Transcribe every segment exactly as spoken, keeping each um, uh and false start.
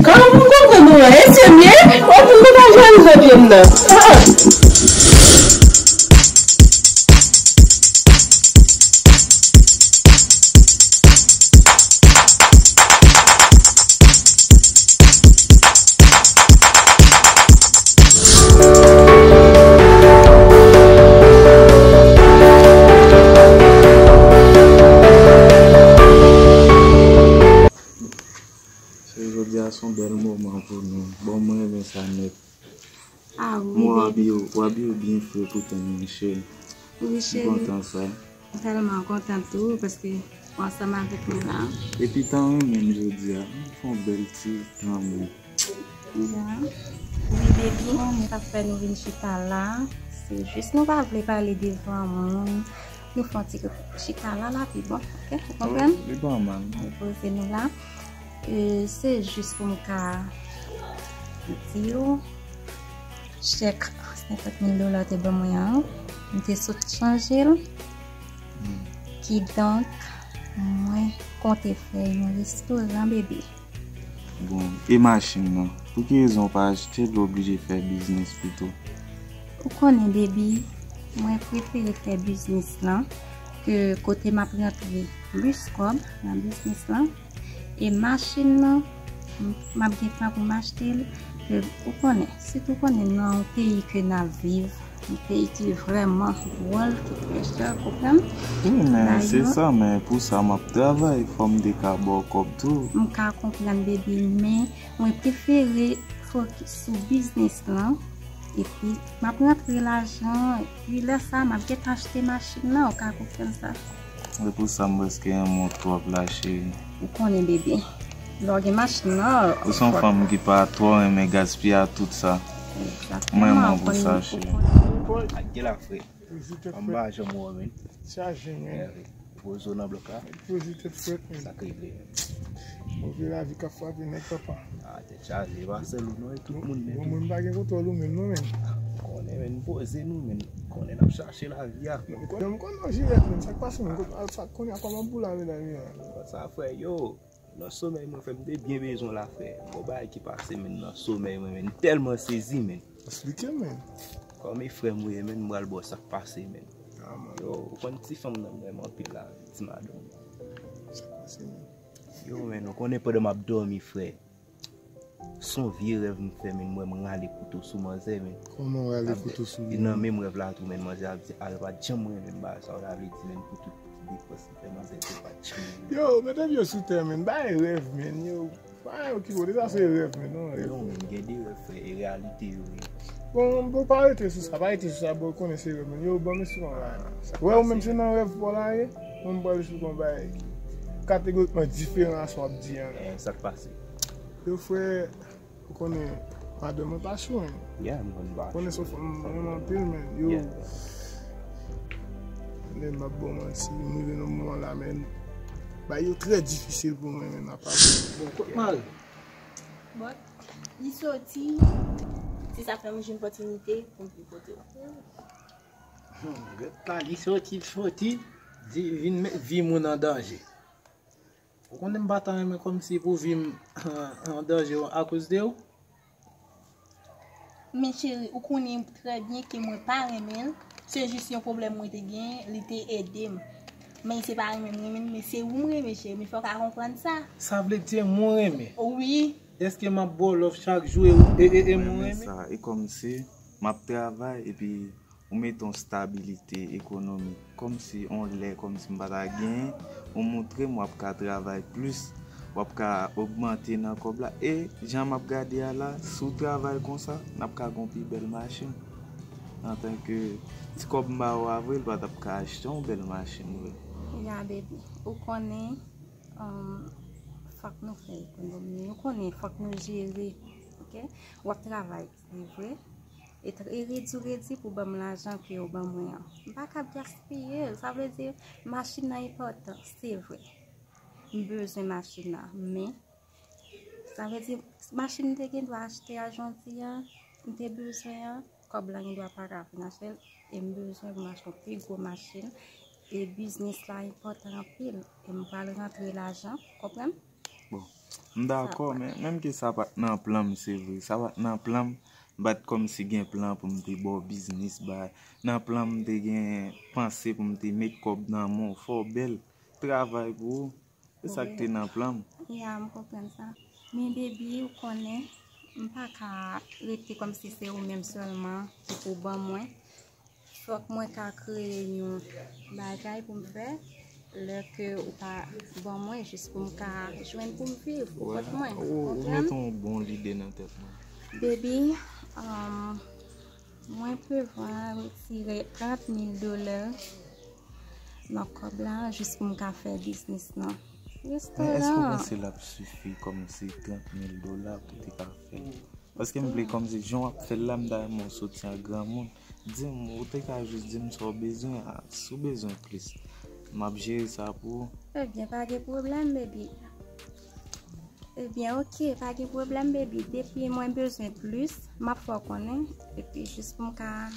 Kòman pou konprann nou an? E se mye? Ou pou nou pa jwenn zòt yo nan. Ah, ah. Se jodi a se yon bèl moman pou nou. Bon, mwen renmen sa nèt. Ah wi, baby. Mwen w abiye, w abiye byen fre pou tan nan, cheri. Wi, cheri. M kontan sa. M tèlman kontan tou, paske ou ansanm avèk nou la. Epi tan renmen m jodi a. M fè yon bèl ti tan menm. Ya. Wi, baby. Bon, sa k fè nou vin chita la. Se jis nou pa vle pale devan moun. Nou fè yon ti chita la, la pi bon. Oke, ou konprann? Li pa mal, non. Nou poze nou la. E, se jis pou m ka di w, chèk senkant mil dola w te ban mwen an, m te sot chanje l. Hmm. Kidonk, mwen konte fè yon restoran, bebe. Bon, e machin nan? Pou ki rezon w pa achte l, ou oblije fè biznis pito? Ou konnen, baby, mwen prefere fè biznis lan ke kote m ap rantre plis kòb nan biznis lan. E machin nan, m, m ap gen tan pou m achte l. Ke ou konnen, sitou konnen nan yon peyi ke n ap viv, yon peyi ki vrèman dwòl, ki trè chè, konprann? Wi, men se sa, men pou sa m ap travay, fò m te ka ba w kòb tou. M ka konprann, baby, men mwen prefere fokis sou biznis lan. Epi, m ap rantre lajan, epi lè sa, m ap gentan achte machin nan, ou ka konprann sa. Se pou sa m prèske renmen w twòp la, cheri. Ou konnen, bebe. Lè w gen machin nan, ou se yon fanm ki pa twò renmen gaspiya tout sa. Egzakteman. Mwen renmen w pou sa, cheri. Ak gen la, frè. Anba janm wè w, men. Chaje, men. Poze w nan blòk la. Poze tèt frèt, men. Sa k rive, men. Move lavi k ap frape nèg, papa. Ah, tèt chaje, e pa sèl ou non, e tout moun, men. Bon, mwen m pa gen kontwòl ou menm non, men. Konnen, men, poze nou, men. Konnen n ap chache lavi a. M konnen, m konnen w jirèt, men. Sa k pase, men? Sa k konnen a kòman pou lave lavi a? Sa, frè, yo. Nan somèy mwen, frè, m te byen bezwen w la, frè. Gon bagay ki pase, men, nan somèy mwen, men, m tèlman sezi, men. Esplike m, men. Kòm e frè m ou ye, men, m pral ba w sa k pase, men. Ah, man. Yo, ou konn ti fanm nan m renmen anpil la, ti madanm. Sa k pase, men? Yo, men, ou konnen pandan m ap dòmi, frè. Se yon vye rèv m fè, men, m wè m rale kouto sou manzè, men. Kòman w rale kouto sou manzè? E nan menm rèv la tou, men, manzè ap di, "Al, pa t janm renmen m," bagay sa, sa vle di, men, pou tout depans. Yo, mete pye w sou tè, men. Bay rèv, men. Yo, pa okipe w de sa, se rèv, men. Non, rèv. Non, men, gen de rèv, frè, e reyalite yo ye. Bon, bon, pa rete sou sa, pa rete sou sa, bon, konnen se rèv, men. Yo, ban m esplike w yon bagay. Wè, ou menm se nan rèv pa w la ye, mwen m pral esplike w yon bagay ki kategorikman diferan a sa w ap di an. Eh, sa k pase? Yo, frè, ou konnen, madanm mwen pa sou, men. Yeah, m konn pa. Konnen se yon fanm m renmen anpil, men. Yo. Yeah. Lè m ap ba w manti, m rive nan moman la, men. Bagay yo trè difisil pou mwen, men, apa. Bon, kot mari? Bon, li soti. Se sa fè m jwenn opòtinite pou m vin kote w. Hmm, gèt la, li soti, li soti, di, vin met vi moun an danje. Ou konnen m pa ta renmen kòmsi pou vi m an, an danje akoz de ou. Men cheri, ou konnen trè byen ke mwen pa renmen l. Se jis yon pwoblèm mwen te genyen, li te ede m. Men se pa renmen m renmen l, men se ou m renmen, cheri, men fò w ka konprann sa. Sa vle di m ou renmen? Wi. Èske m ap ba w love chak jou e, e, e, e m ou renmen? Sa, e kòmsi m ap travay epi ou mete yon stabilite ekonomik, kòmsi yon lè, kòmsi m pa ta genyen, ou montre m w ap ka travay plis, w ap ka ogmante nan kòb la. E jan m ap gade a la, si w travay konsa, n ap ka gen yon pi bèl machin. Antanke ti kòb m ba ou a vre, l pa t ap ka achte yon bèl machin vre. Ya, baby, ou konnen, um, fòk nou fè ekonomi. Nou konnen fòk nou jere, oke? W ap travay. Se vre. E t-, e redi, redi pou ban m lajan ke yo ban mwen an. M pa kab gaspiye l. Sa vle di, machin nan enpòtan. Se vre. M bezwen machin nan. Men, sa vle di, machin m te gen dwa achte a jodi a, m te bezwen an, kòb la gen dwa pa ka vin achte l. E m bezwen pou m achte yon pi gwo machin. E biznis la enpòtan anpil. E m pral rantre lajan, konprann? Bon, m dakò, men menm ke sa pa t nan plan m, se vre. Sa pa t nan plan m, m pa t kòmsi gen plan pou m te ba w biznis, bay. Nan plan m, m te gen panse pou m te met kòb nan men w, fè w bèl, travay pou ou. Se sa k te nan plan m. Ya, m konprann sa. Men baby, ou konnen, m pa ka rete kòmsi se ou menm sèlman ki pou ban mwen. Fòk mwen ka kreye yon bagay pou m fè, lè ke ou pa ban mwen, jis pou m ka jwenn pou m viv, ou konprann mwen, ou, ou mete yon bon lide nan tèt mwen. Baby, um, mwen prevwa retire trant mil dola nan kòb la, jis pou m ka fè biznis nan restoran. Men èske w panse l ap sifi kòmsi trant mil dola pou te ka fè? Paske m vle kòmsi jan w ap fè l la, m ta renmen w soti an granmoun. Di m, ou te ka jis di m sa w bezwen, a, si w bezwen plis, m ap jere sa pou ou. Ebyen, pa gen pwoblèm, baby. Ebyen, oke, pa gen pwoblèm, baby. Depi mwen bezwen plis, m ap fè w konnen. Epi jis pou m ka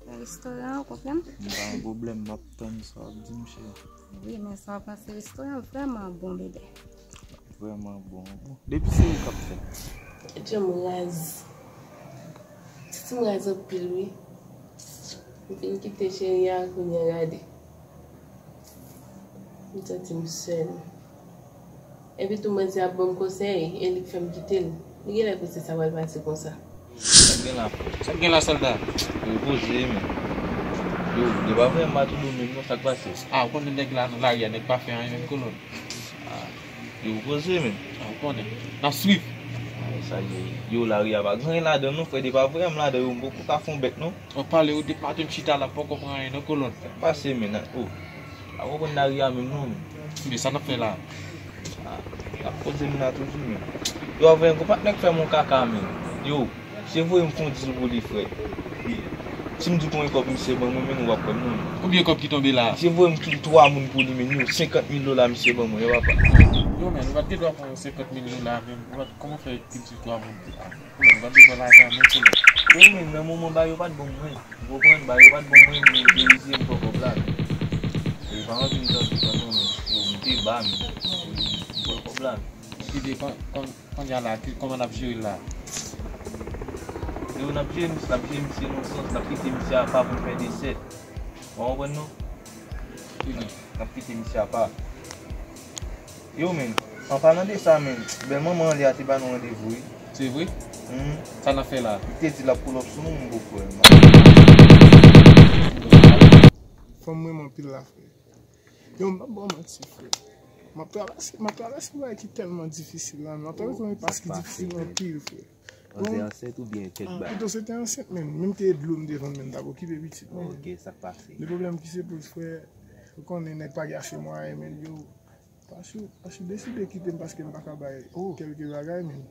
nan restoran, ou konprann? M pa gen pwoblèm, m ap tann sa w ap di m, cheri. Wi, men sa w ap panse restoran vrèman bon, bebe. Vrèman bon. Bon, depi se ou k ap fè. Tèt janm raz. Tèt m raz anpil, wi. M fin kite cheri a, kounye a gade. M santi m sèl. Epi tou manzè ap ban m konsèy, e li k fè m kite l. Li genlè panse sa pral pase konsa. Sa k gen la, frè? Sa k gen la, sòlda? Repoze, men. Yo, yo pa vle m ba tout moun menm non, sa k pase? A, ou konnen nèg la nan lari a, nèg pa fè anyen menm kolòn. A, yo repoze, men. A, ou konnen. N ap swiv. A, sa ye. Yo, lari a pa gen anyen ladan non, frè, de pa vle m ladan yo, m poko ka fè yon bèk non. Ou pale, ou depate m chita la, m poko pran anyen non, kolòn. Sa k pase, men, a, o. A konprann lari a menm non, men. Men sa n ap fè la? A, n ap poze m la toujou, men. Yo, avè yon patnè k fè m yon kaka, men. Yo, misye voye m fè yon dil pou li, frè. Si m di w konbyen kòb misye ban mwen, men, ou p ap kwè m non, men. Konbyen kòb ki tonbe la? Misye voye m tou twa moun pou li, men, yo, senkant mil dola misye ban mwen, yo, papa. Yo, men, ou pa t gen dwa pran yon senkant mil dola, men, ou pa t, kòman fè ki di twa moun? Ou pa t bezwen lajan, men, kolòn. Wi, men, nan moman ba yo pa t ban mwen. Ou konprann? Ba yo pa t ban mwen, men yo te eseye m pran kòb la, men. Yo pa anvi m tande sa non, men. Yo, m te ba, men. M pran kòb la, men. Ebyen, kon, kon, kounye a la, ki, kòman n ap jere l la? Yo, n ap jere misye, n ap jere misye nan sans, n ap kite misye apa pou n fè desè. Ou konprann non? N ap kite misye apa. Yo, men, an palan de sa, men, bèl manman an li a te ba nou randevou, wi. Se vre? Hmm. Sa n ap fè la? Li te di l ap pull up sou nou, m poko kwè. Fanm renmen anpil la, frè. Yo, m p ap ba w manti, frè. M ap travèse, m ap travèse yon bagay ki tèlman difisil la, men m ap travèse yon pas ki difisil anpil, frè. Manzè ansent oubyen tèt ba? Pito se te ansent, men. Menm ke dlo m te vann, men, m t ap okipe pitit, men. Ok, sa k pase? De pwoblèm ki se poze, frè, ou konnen nèg pa gen ase mwayen, men, yo, Pachou, Pachou deside kite m paske m pa ka bay kèlke bagay, men.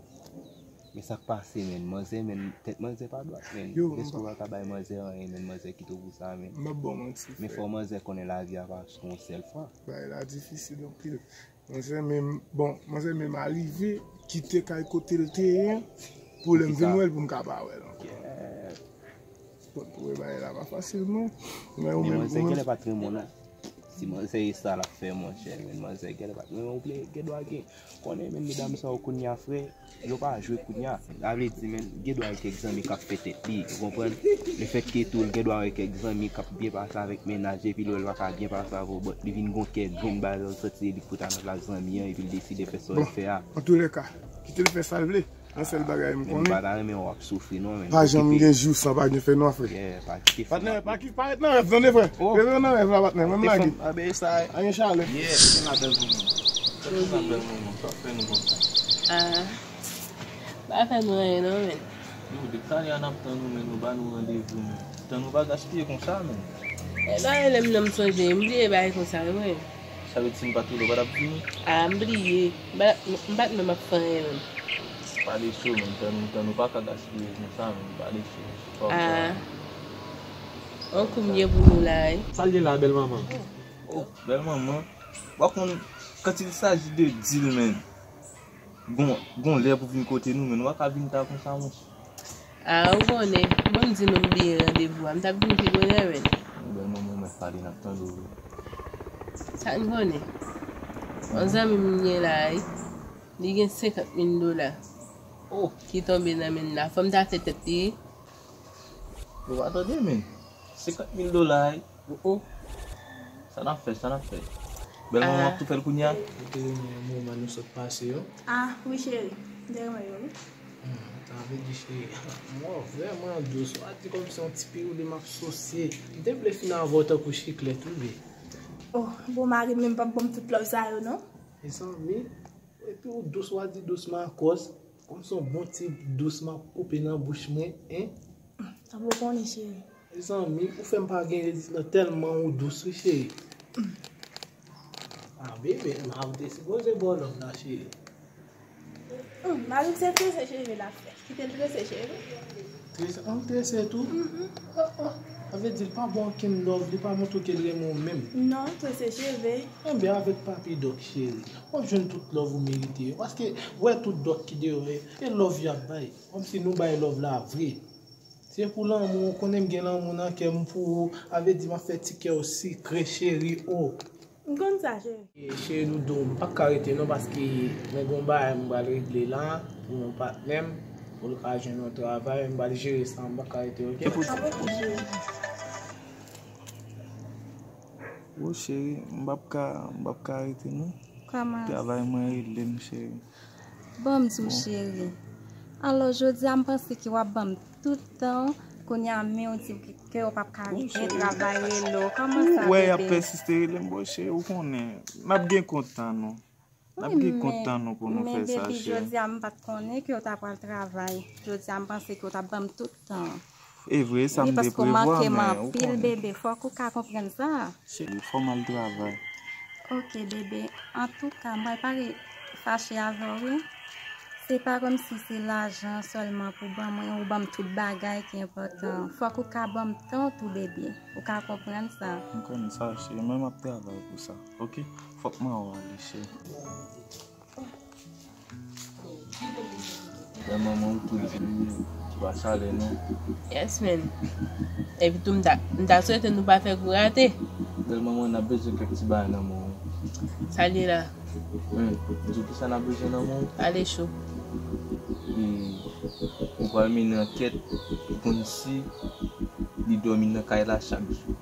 Men sa k pase, men, manzè, men, tèt manzè pa dwat, men. Èske w pa ka bay manzè anyen, men, manzè kite w pou sa, men? M ap ba w manti, frè. Men fò manzè konnen lavi a pa sou yon sèl fwa. Bagay la difisil anpil. Manzè menm, bon, manzè menm arive kite kay kote l te ye an pou lè m vin wè l pou m ka pa wè l ankò. Bon, pou wè bagay la pa fasil non. Men ou menm, manzè genlè pa t renmen w non. Si manzè e sa l ap fè, monchè, men manzè genlè pa t renmen w, ou gen dwa gen, konnen men medam sa yo kounye a, frè. Yo pa jwe kounye a. Sa vle di, men, gen dwa gen kèk zanmi k ap fè tèt li, ou konprann? Lefètke tou, l gen dwa gen kèk zanmi k ap byen pase avèk mennaj, epi lè l pa ka byen pase avè w, but li vin gon kè dwonn ba l, l santi se li k pou ta nan plas zanmi an, epi l deside fè sa w fè a. Bon, antoulèka, kite l fè sa l vle. Yon sèl bagay m konnen. Men m pa ta renmen w ap soufri, non, men. Pa janm gen jou san pa gen fènwa, frè. Yeah, pa kite fè. Patnè, pa ki, pa ret nan rèv, tande, frè. Rete nan rèv la, patnè. Mwen m lage. Anyen chalè. Yeah, se la bèl moman. Se la bèl moman. Sa fè nou konsa. Ah. Pa fè nou anyen non, men. Yo, depi talè a n ap tann ou, men nou ba nou randevou, men. Tan nou pa gaspiye konsa, men. E ba e lè m nan m sonje, m bliye bagay konsa, wi, men. Sa vle di si m pa t rele w, w pa t ap vini? A, m bliye. M pa, m pa t menm ap fè anyen, menm. Pale cho, men. Tan nou, tan nou pa ka gaspiye konsa, men. Pale cho. A. On kou m ye pou nou la, wi. Sa l ye la, bèl manman? Oh, bèl manman. W ap konn, quand il s'agit de deal, men. Gon, gon lè pou vin kote nou, men nou pa ka vin ta konsa, monchè. A, ou konnen, bon, m di nou m bliye randevou a. M t ap vin pi bonè, men. Bèl manman, ou mèt pale, n ap tande w wi. Sa n konnen? Yon zanmi m gen la, wi. Li gen senkant mil dola. Oh, ki tonbe nan men l la. Fò m ta fè tèt li ri. Ou pa tande, men. Senkant mil dola, wi. Oh, oh. Sa n ap fè, sa n ap fè? Bèl manman ap tou fè l kounye a? Ou te renmen moman nou sot pase yo? Ah, wi, cheri. M te renmen yo, wi. Hmm, sa vle di, cheri, mwen vrèman dous. W a di kòmsi yon ti piwouli m ap sosye. M te vle fin avè w tankou chiklèt, wi, bebe. Oh, bon, mari m menm p ap ban m tout love sa yo, non. Mezanmi, epi ou dous, w a di dous makòs. Kòmsi yon bon ti dous m ap koupe nan bouch mwen, en? Sa bon konnen, cheri. Mezanmi, ou fè m pa gen rezistans tèlman ou dous, wi, cheri. Ah, bebe, m a ou te sipoze ba w love la, cheri. Hum, mari m se trese cheve l ap fè. Kite l trese cheve. Trese, an trese tou? Mhm. Ah, ah. Sa vle di l pa ba w okenn love, li pa montre ke l renmen w menm. Non, trese cheve. Enben, avèk Papi Dòk, cheri, w ap jwenn tout love ou merite yo. Paske, wè tout dòk ki deyò, e, e love y ap bay. Kòmsi nou bay love la vre. Se pou lanmou, ou konnen m gen lanmou nan kè m pou ou. Sa vle di m ap fè ti kè w sikre, cheri, o. M konn sa, cheri. E, cheri doudou, m p ap ka rete non, paske mwen gen yon bagay m pral regle la pou yon patnè m, pou l ka jwenn yon travay, m pral jere sa, m p ap ka rete, oke? Sa poko, cheri. Wo, cheri, m p ap ka, m p ap ka rete non. Kòman? Travay mwen rele m, cheri. Bon, m di w, cheri. Alò, jodi a, m panse ke w ap ban m tout tan w. Kounye a, men w di ke, ke w p ap ka rete, travay rele w. Kòman sa, bebe? Ou wè y ap pèsiste rele m, bon, cheri, ou konnen. N ap gen kont tan nou. N ap gen kont tan nou pou nou fè sa, cheri. Wi, men, men, baby, jodi a, m pa t konnen ke w ta pral travay. Jodi a, m panse ke w t ap ban m tout tan w. E vre, sa m te prevwa, men ou konnen. Wi, paske w manke m anpil, bebe. Fòk ou ka konprann sa. Cheri, fò m al travay. Oke, bebe. Antouka, m pral pa re-, fache avè w, wi. Se pa kòmsi se lajan sèlman pou ban mwen, ou ban m tout bagay ki enpòtan. Fòk ou ka ban m tan w tou, bebe. Ou ka konprann sa. M konn sa, cheri, men m ap travay pou sa. Oke? Fòk mwen ale, cheri. Bèl manman, ou tou di ki pa chalè non. Yes, man. Epi tou, m ta, m ta swete nou pa fè gwo rate. Bèl manman, n ap bezwen kèk ti bagay nan men w. Sa l ye la? Wi, di w kisa n ap bezwen nan men w. Pale cho. E, ou pral mennen ankèt pou konn si li dòmi nan kay la chak jou.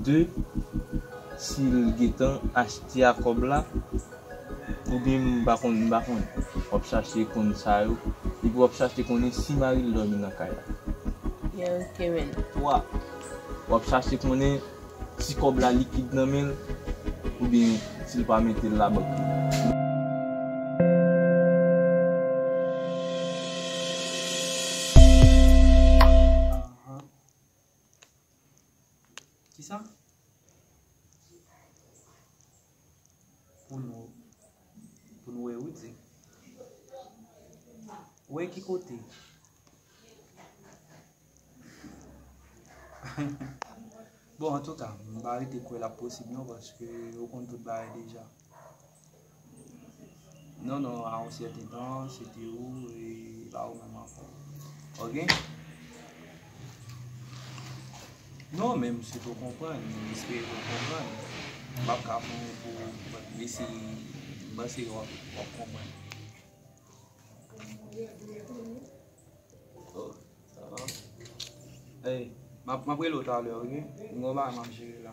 De, si l gentan achte a kòb la, oubyen m pa konn, m pa konn. W ap chache konn sa yo, epi w ap chache konnen si mari l dòmi nan kay la. Yeah, ok, man. Twa, w ap chache konnen si kòb la likid nan men l, oubyen si l pa mete l labank. Kisa? Pou nou, pou nou wè Rudy. Wè ki kote? Bon, antouka, m pa rete kwè l ap posib non, paske ou konn tout bagay deja. Non, non, a yon sèten tan, se te ou, e pa ou menm ankò. Ok? Non, men m swete w konprann, m espere ke w konprann. M p ap ka pran w pou, pou lese, m panse w ap, w ap konprann. Oh, sa va? Ey, m ap, m ap rele w talè, ok? M gen yon bagay m ap jere la.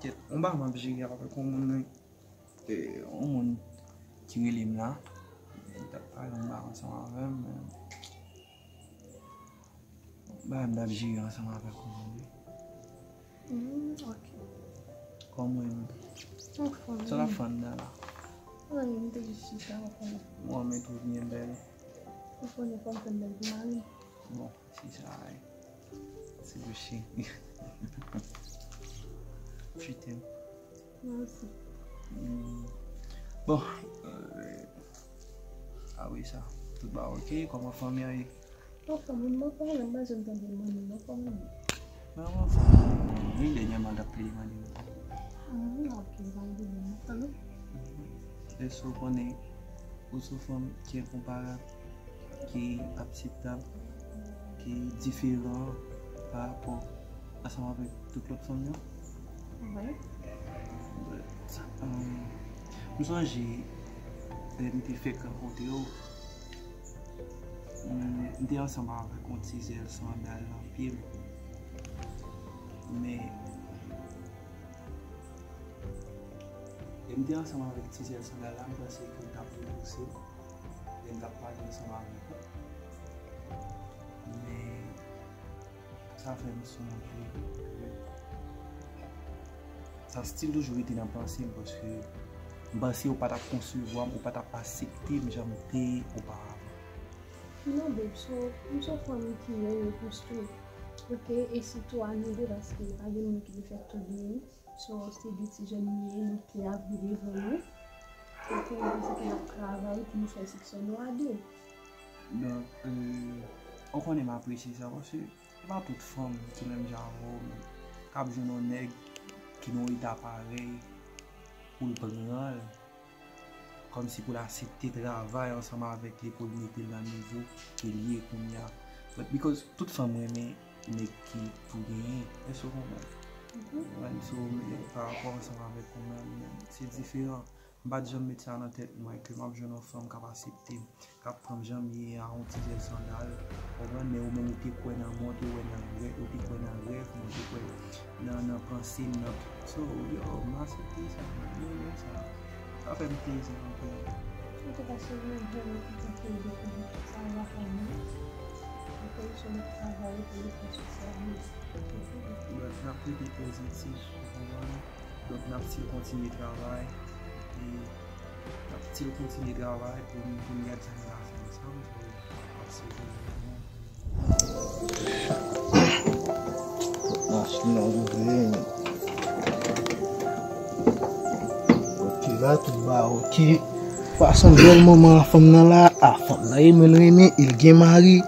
Kèt, yon bagay m ap jere avèk yon moun, eh, yon moun ki rele m la. Li t ap pale yon bagay ansanm avè m, men bagay m t ap jere ansanm avèk ou jodi. Hmm, ok. Kòman w ye, menm? Anfòm. Sa w ap fè anndan la? Anyen, m te jis chita, w konnen. Mwen, men tou byen bèl. Ou konnen fò m fè m bèl pou mari m. Bon, se sa, wi. Se bouche. Je t'aime. Mwen osi. Hmm. Bon, euh, ah wi, sa. Tout bagay ok, kòman fanmi an ye? Bon, fanmi m, mwen pa renmen, mwen janm tande mwen menm, mwen pa renmen. Mwen, mwen fanmi m, wi, dènyèman, l ap plede mande m. Hmm, ok, pa gen pwoblèm, mwen fanmi. Depi w konnen, Ou se yon fanm ki enkonparab, ki akseptab, ki diferan pa rapò ansanm avèk tout lòt fanm yo. But, um, m sonje lè m te fèk rankontre w, m, m te ansanm avèk yon ti zèl sandal nan pye m. Men, lè m te ansanm avèk ti zèl sandal la, m panse ke l t ap repouse m lè m t ap pale ansanm avèk ou. Men, sa fè m sonje ke sa still toujou rete nan panse m, paske m panse ou pa t ap konsevwa m, ou pa t ap aksepte m jan m te ye oparavan. Non, babe, so, m se yon fanm ki renmen konstwi. Ok, e sitou a nou de, paske pa gen moun ki vle fè tout byen. So, se de ti jèn nou ye, nou te ap vin devan nou. Ok, nou panse ke n ap travay pou nou fè siksè nou a de. Donk, euh, ou konnen m apresye sa, paske se pa tout fanm ki menm jan avè w, men k ap jwenn yon nèg ki nan yon eta parèy pou l pran l, kòmsi pou l aksepte travay ansanm avèk li, pou l mete l nan nivo ke l ye kounye a. But because tout fanm renmen nèg ki tou genyen, èske w konprann? Ou konprann? So, men, pa rapò ansanm avèk ou menm, men se diferan. M pa t janm met sa nan tèt mwen ke m ap jwenn yon fanm k ap aksepte m, k ap pran m jan m ye a, yon ti zèl sandal, ou konprann? Men ou menm ou te kwè nan mwen, ou te wè nan rèv, ou te kwè nan rèv mwen, ou te kwè nan, nan panse m, nan, so, yo, m aksepte sa, m renmen sa. Sa fè m plezi anpil. Antouka, cheri, m vrèman kontan ke w dekouvri tout sa w aprann mwen. Ok, so n ap travay pou nou fè siksè a nou. But n ap rete pozitif, ou konprann? Donk, n ap still kontinye travay. E n ap still kontinye travay pou n, pou n gade sa n ka fè ansanm. So, n ap still kontinye. Machin nan ouvri, men. Ok, la, tout ba, ok. Fason bèl manman a fanm nan la, a fanm nan, e mwen renmen, e l gen mari.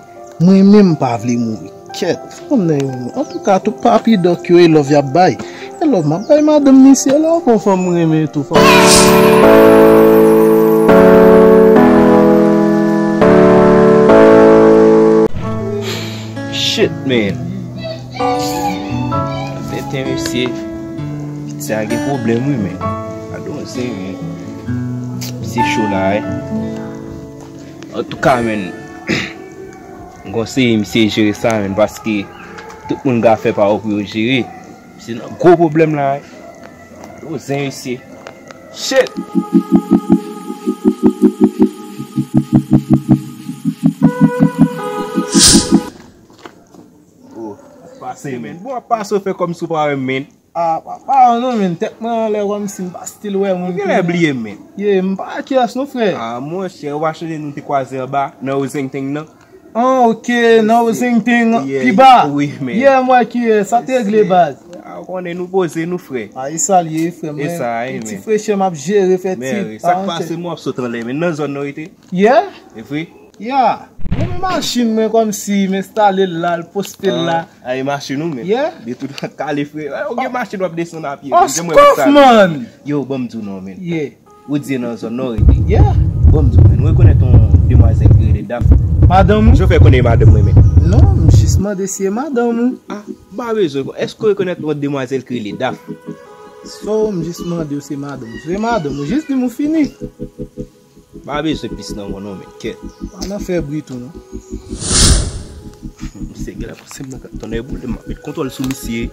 Mwen menm pa vle mouri. Kèt, fanm nan yo menm. Antouka, tout papi dòk yo e love y ap bay. E love m ap bay madanm misye la, bon fanm mwen renmen tou, fanm. Shit, man. Tenten mesye. Pitit sa gen pwoblèm wi, man. I don't say, man. Misye cho la, wi. Antouka, man. M konseye misye jere sa, man, paske tout moun gen afè pa yo pou yo jere. Misye nan gwo pwoblèm la, wi. Gwo zen, mesye. Shit! Oh, ap pase, man. Bon, ap pase, w fè kòmsi w pa wè m, man. Ah, pa, pa non, men tèt mwen anlè kòmsi m pa still wè moun. Ou genlè bliye m, men. Yeah, m pa kyès non, frè. Ah, monchè, ou pa sonje nou te kwaze anba, nan Ozengteng nan? Ah, ok, nan Ozengteng, pi ba. Wi, men. Yeah, m wè ki, eh, sa te regle baz. Ah, ou konnen nou poze, nou frè. Ah, e sa l ye, frè mwen. E sa, ti frechè m ap jere, fè ti. Men, sa k pase, mwen ap sot anlè, men nan zòn nan rete. Yeah? E vre? Ya, mwen men machin mwen kòmsi m enstale l la, l poste l la. Ah, e machin ou men. Yeah. De tout kale frè. Eh, ou gen machin w ap desann a pye. Of course, man. Yo, ban m di w non, men. Yeah. Ou di nan zòn nan w rete. Yeah. Ban m di w, men. Ou rekonèt yon demwazèl ki rele Daf? Madanm ou? Jan w fè konnen e madanm mwen, men. Non, m jis mande si e madanm ou. Ah, m pa bezwen. Èske w rekonèt yon demwazèl ki rele Daf? So, m jis mande w si e madanm ou. Si se madanm ou, jis di m ou fini. Pa bezwen plis nan mwen non, men kèt. Pa nan fè bri tou non. Misye genlè panse m nan kat tonnè boule, m ap met kontwòl sou misye.